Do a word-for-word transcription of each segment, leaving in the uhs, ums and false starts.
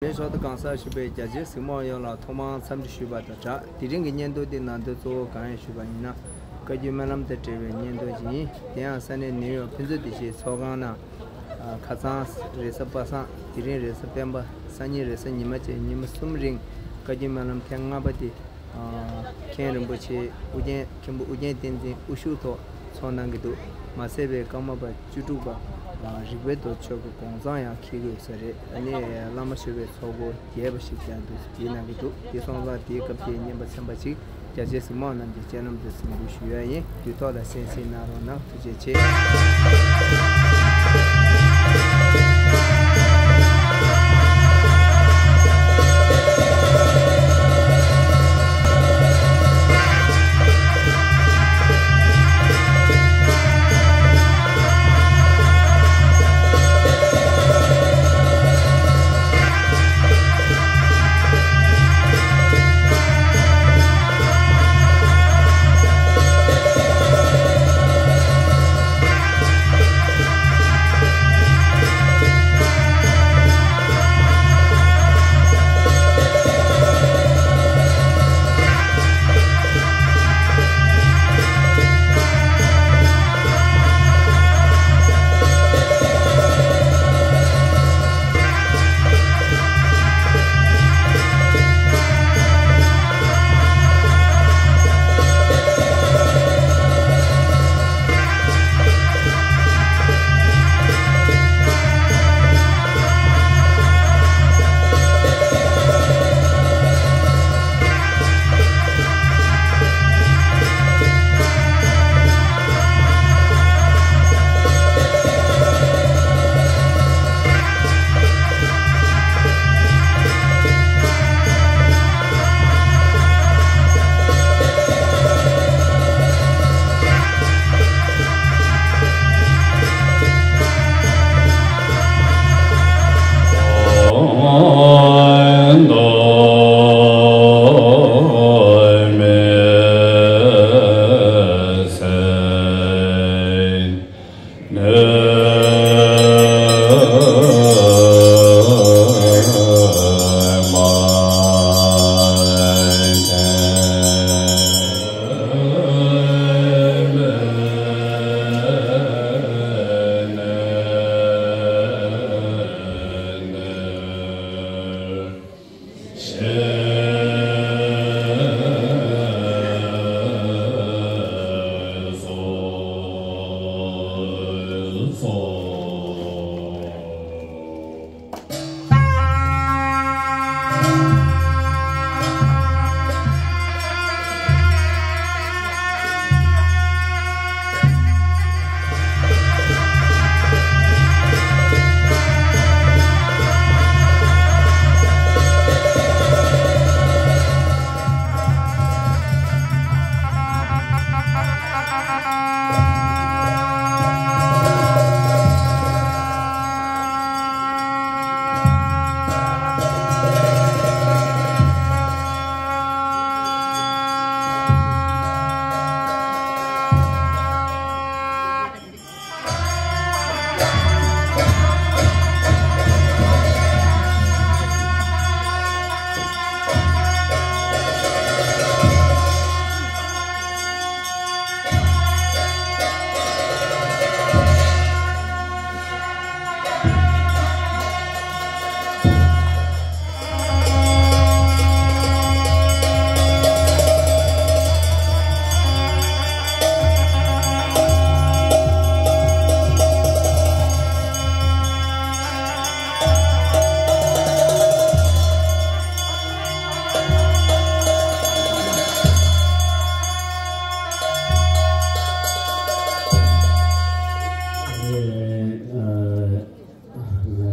ལས་ཚོགས་འདུ་གང་སར་ཞུགས་པའི་རྒྱ་ཆེའི་གཟིགས་མོ་ཡོངས་ལ་ཐོག་མར་འཚམས་འདྲི་ཞུས་པ་དང་སྦྲགས། དེ་རིང་གི་བརྙན་ཐུང་འདི་ནང་དོན་གཙོ་བོ་གང་ཡིན་ཞུས་པ་ཡིན་ན། བཀའ་བརྒྱུད་སྨོན་ལམ་དང་འབྲེལ་བའི་བརྙན་ཐུང་ཞིག་ཡིན། དེ་ཡང་ས་གནས་ནིའུ་ཡོག་ཕུན་ཚོགས་བདེ་སྐྱིད་ཚོགས་ཁང་ནང་། ཁ་སང་རེས་གཟའ་པ་སངས། དེ་རིང་རེས་གཟའ་སྤེན་པ། སང་ཉིན་རེས་གཟའ་ཉི་མ་བཅས་ཉི་མ་གསུམ་རིང་བཀའ་བརྒྱུད་སྨོན་ལམ་ཐེངས་ལྔ་པ་དེ། མཁན་རིན་པོ་ཆེ་ཨུ་རྒྱན། མཁན་པོ་ཨུ་རྒྱན་བསྟན་འཛིན་དབུ་བཞུགས་ཐོག་ཚོགས་གནང་གི་འདུག་མ་ཟད་པའི་ཀརྨ་པ་བཅུ་དྲུག་པ་རིག་པའི་རྡོ་རྗེ་མཆོག་གི་དགོངས་གཙང་ཡང་འཁེལ་དགོས་ས་རེད། ཨ་ནི་བླ་མ་མཆོད་པའི་ཚོགས་འཁོར་རྒྱས་པ་ཞིག་ཀྱང་འདུག་ཟེར་བྲིས་གནང་གི་འདུག་དེ་སོང་ཙང་དེའི་སྐབས་ཀྱི་བརྙན་པ་ཚན་པ་ཞིག་རྒྱ་ཆེའི་གཟིགས་མོ་རྣམས་ཀྱི་སྤྱན་ལམ་དུ་གཟིགས་འབུལ་ཞུ་ཡ་ཡིན། དུས་ཐོག་ལ་གསན་གཟིགས་གནང་རོགས་གནང་། ཐུགས་རྗེ་ཆེ།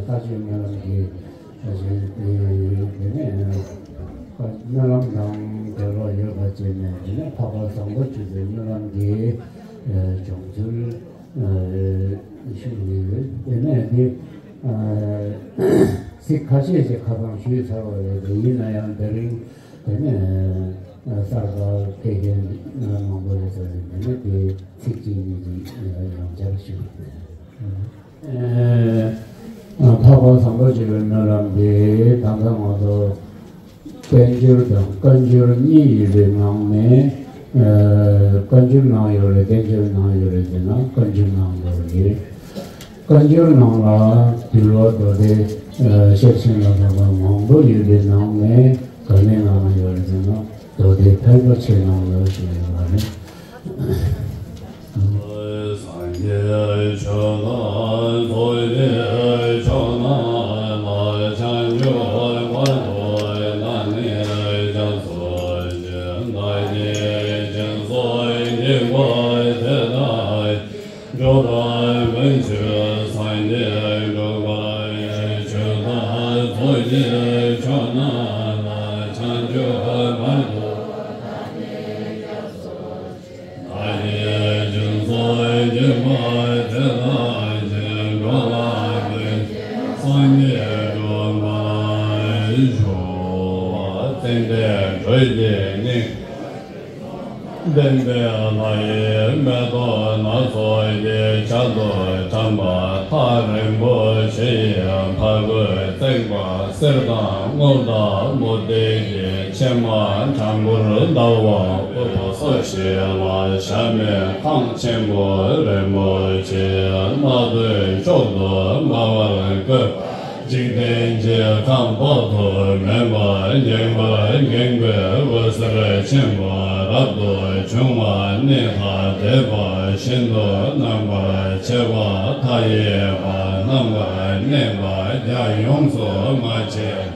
ལྟ་སྤྱོད་སྨོན་ལམ་གྱི་ལྟ་སྤྱོད་དེ་དེ་ནས་སྨོན་ལམ་དང་འབྲེལ་བ་ཡོད་པ་བཅས་ནས། དེ་ནས་འཕགས་པ་བཟང་པོ་སྤྱོད་པའི་སྨོན་ལམ་གྱི་སྦྱོང་ཚུལ་ཞུ་གི་ཡོད། དེ་ནས་དེ་ཚིག་ཁ་ཤས་ཤིག་ཁ་སང་ཞུས་ཚར་བ་རེད། ཡིན་ན་ཡང་དེ་རིང་དེ་ནས་གསར་པ་ཕེབས་མཁན་མང་པོ་ཡོད་ས་རེད། དེ་ནས་དེ་ཚིག་གཅིག་གཉིས་ཅིག་ཡང་བསྐྱར་ཞུ་གི་ཡོད། འཕགས་པ་བཟང་པོ་སྤྱོད་པའི་སྨོན་ལམ་དེ་ད་ལྟ་ང་ཚོ་བསྟན་འགྱུར་དང་བཀའ་འགྱུར་གཉིས་ཡོད་པའི་ནང་ནས། ཨ། བཀའ་འགྱུར་ནང་ཡོད་རེད། བསྟན་འགྱུར་ནང་ཡོད་རེད་ཟེར་ན་བཀའ་འགྱུར་ནང་ཡོད་རེད། བཀའ་འགྱུར་ནང་ལ་འདུལ་བ་མདོ་སྡེ། ཨ། ཤེར་ཕྱིན་ལ་སོགས་པ་མང་པོ་ཡོད་པའི་ནང་ནས་ག་ནས་ནང་ན་ཡོད་རེད་ཟེར་ན་མདོ་སྡེ་ཕལ་པ་ཆེ་ནང་ལ་ཞེས་ཡོད་པ་རེད། སངས་རྒྱས་ཆོས་དང་ཚོགས་ཀྱི་མཆོག་རྣམས་ལ། བྱང་ཆུབ་བར་དུ་བདག་ནི་སྐྱབས་སུ་མཆི། བདག་གིས་སྦྱིན་སོགས་བགྱིས་པ་དེ་དག་འགྲུབ་པར་མི་འགྱུར། སངས་རྒྱས་འགྲུབ་པར་འགྱུར། ཆོས་དང་ཚོགས་ཀྱི་མཆོག་རྣམས་ལ། བྱང་ཆུབ་བར་དུ་བདག་ནི་སྐྱབས་སུ་མཆི། བདག་གིས་སྦྱིན་སོགས་བགྱིས་པ་དེ་དག་ཀྱང་། འགྲོ་ལ་ཕན་ཕྱིར་སངས་རྒྱས་འགྲུབ་པར་ཤོག། ཙནྡན་དྲོད་ཀྱི་སྙིང་། ལྡན་པའི་ལྷ་ཡི་མེ་ཏོག་སྣ་ཚོགས་ཀྱི་ཆར་དུ་གྲམ་པ་ཐག་རིང་པོ་ཆེ་ཡི་ཕ་རོལ་བརྩེགས་པ་གསེར་དང་དངུལ་དང་མུ་ཏིག་གི་ཕྱེ་མ་གྲངས་བུར་བརྡལ་བ་ཕུལ་བ་སོགས་ཞིག་ལ་གཤམ་མེ་ཁང་ཆེན་པོ་རིན་པོ་ཆེ་སྣ་བདུན་མཆོག་ཏུ་འབར་བར་བཀོད། འཇིག་རྟེན་གྱི་ཁམས་དཔག་ཏུ་མེད་པ་འགེངས་པར་འགེངས་པའི་འོད་ཟེར་ཆེན་པོ་རབ་ཏུ་བྱུང་བ་ནི། ཐ་དད་པ་ཤིན་ཏུ་རྣམ་པར་ཕྱེ་བ། མཐའ་ཡས་པ་རྣམ་པར་གནས་པ་རྒྱ་ཡོངས་སུ་མ་ཆད།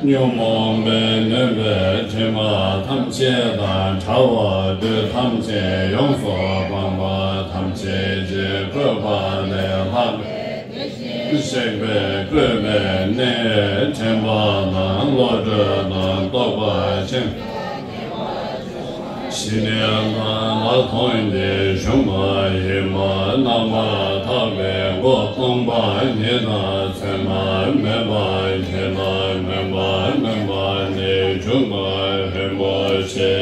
ཉོན་མོངས་པས་ནོན་པའི་དྲི་མ་ཐམས་ཅད་དང་བྲལ་བ། བདུད་ཐམས་ཅད་ཡོངས་སུ་སྤངས་པ། ཐམས་ཅད་ཀྱི་བཀོད་པ་ལས་ལྷག་པའི་དེ་བཞིན་གཤེགས་པའི་བཀོད་པའི་གནས། དྲན་པ་དང་བློ་གྲོས་དང་རྟོགས་པ་ཆེན་པོ། ཞི་གནས་དང་ལྷག་མཐོང་གི་གཞུང་ཡིན་པ་རྣམ་པར་ཐར་པའི་སྒོ་སྟོང་པ་ཉིད་དང་མཚན་མ་མེད་པ་ཉིད་དང་མུན་པ་མུན་པ་ནས་བྱུང་བ་རིན་པོ་ཆེ་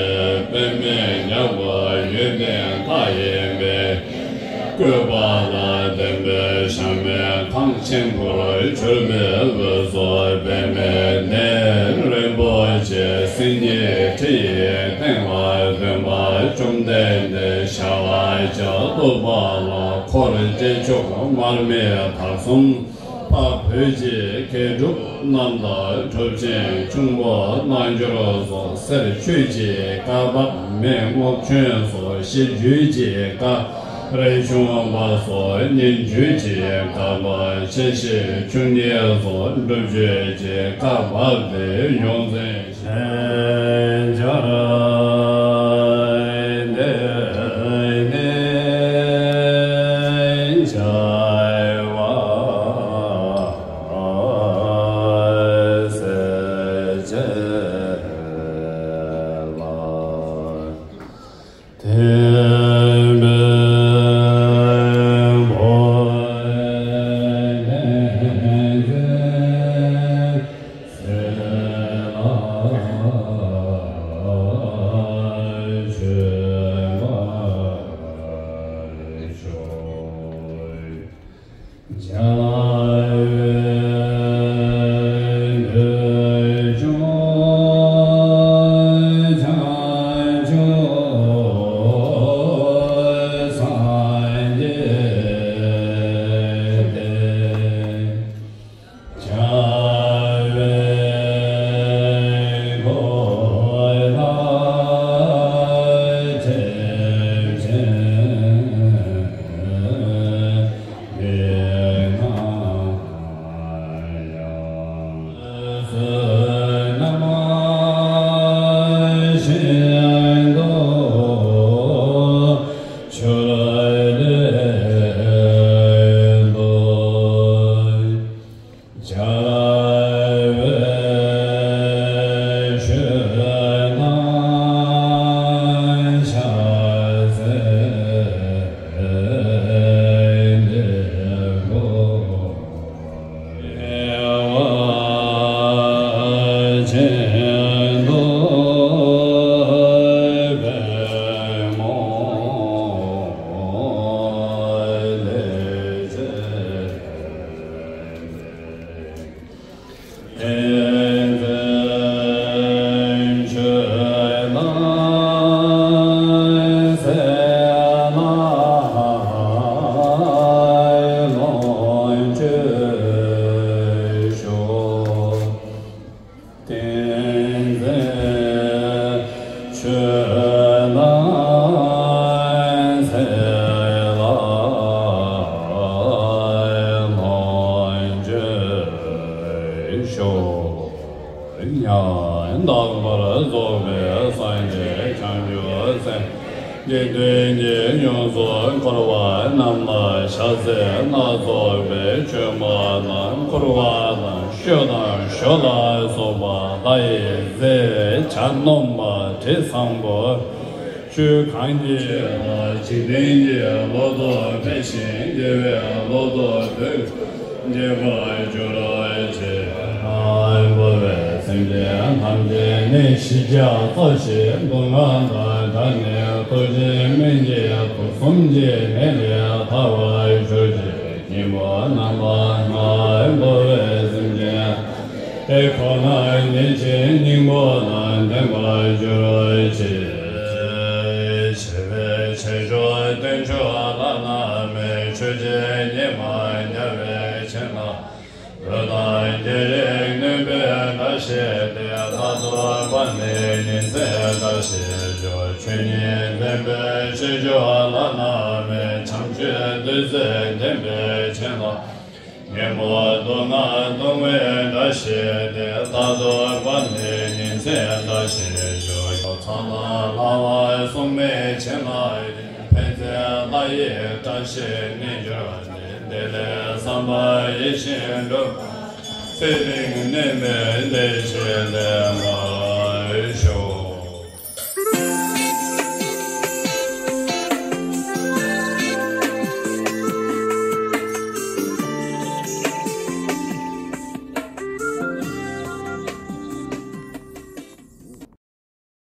དཔེ་མེད་ཉག་གི་ཡོན་ཏན་མཐའ་ཡས་པའི་བཀོད་པ་ལ་ལྡན་པའི་གཤམ་མེ་ཁང་ཆེན་པོར་གྱུར་པའི་དབུས་སུ་པདྨའི་གདན་རིན་པོ་ཆེ་སེང་གེའི་ཁྲི་ཡི་སྟེང་ལ་འདོན་པ་བཅོམ་ལྡན་འདས་ཞལ་བཅུ་གཏུགས་པ་ལ་འཁོར་བཅས་མཆོག་མར་མེ་དག་གསུམ་འཕགས་བོད་ཀྱི་མཁས་གྲུབ་རྣམས་དང་གྲུབ་ཆེན་ཁྱུང་པོ་རྣལ་འབྱོར་སོགས། གསེར་ཆོས་ཀྱི་བཀའ་བབས་མེ་རྔོག་ཆོས་སོགས། ཤེས་བརྗོད་ཀྱི་བཀའ་རས་ཆུང་པ་སོགས། སྙན་བརྒྱུད་ཀྱི་བཀའ་བབས་མཁྱེན་བརྩེ་ཆོས་ཉིད་སོགས། སྒྲུབ་བརྒྱུད་ཀྱི་བཀའ་བབས་དེ་ཡོངས་འཛིན། ཞེས་སྦྱར་ཏེ་ནི་བྱ་བ་ཟེར་བྱེད་ལ། དེ་མེད་པ་ནས་ཟེར་ལ། ཡང་དག་པར་རྫོགས་པའི་སངས་རྒྱས་བྱང་ཆུབ་སེམས། འཇིག་རྟེན་གྱི་ཡོངས་སུ་འཁོར་བ་རྣམས་ལ་ཕྱག་འཚལ་ལ་སོགས་པའི་མཆོད་པ་དང་འཁོར་བ་དང་ཞབས་དང་ཞབས་ལ་སོགས་པ་ལྷ་ཡི་རྫས་ཇ་སྣོམ་པ་དྲི་བཟང་པོ། ཆོས་གང་གིས་འཇིག་རྟེན་གྱི་ལོ་ཏོག་འཕེལ་ཞིང་རྒྱལ་བའི་ལོ་ཏོག་དོན་རྒྱས་པར་གྱུར་ཅིག། འཁོར་བའི་སེམས་ཅན་ཐམས་ཅད་ནད་བཞི་བརྒྱ་རྩ་བཞིའི་སྡུག་བསྔལ་དང་བྲལ་ནས་ཐུགས་རྗེའི་སྨན་གྱིས་དུག་གསུམ་གྱི་ནད་ལས་ཐར་བར་གྱུར་ཅིག། སྙིང་པོ་རྣམ་པ་ལྔ། འཁོར་བའི་སེམས་ཅན་དེ་ཁོ་ནར་ཉེར་གཅིག་སྙིང་པོ་དང་ལྡན་པར་གྱུར་ཅིག། ཞི་བའི་ཆོས་མཆོག་བསྟན་མཆོག་བླ་ན་མེད། ཆོས་རྗེ་ཉི་མ་རྒྱལ་བའི་བྱིན་རླབས། བོད་དང་རྒྱལ་རིགས་སྣོད་པའི་བཀྲ་ཤིས་དེ། རྟག་ཏུ་བར་ནས་ཉིན་མཚན་བཀྲ་ཤིས་ཤོག། ཆོས་ཉིད་ལྡན་པའི་ཆོས་མཆོག་བླ་ན་མེད། བྱང་ཆུབ་བདུད་རྩིས་འདྲེན་པའི་བྱིན་རླབས། ཉོན་མོངས་དུག་ལྔ་སྟོང་བའི་བཀྲ་ཤིས་དེ། རྟག་ཏུ་བར་ནས་ཉིན་མཚན་བཀྲ་ཤིས་ཤོག། ཚངས་དང་ལྷ་བ་སྲུང་མའི་བྱིན་རླབས་ཀྱིས། ཕན་མཛད་ལྷ་ཡི་བཀྲ་ཤིས་རྣལ་འབྱོར་པ། དེ་ལས་བསམ་པ་ཡིད་བཞིན་འགྲུབ། ཚེ་རིང་ནད་མེད་བདེ་ཞིང་ལེགས་པ།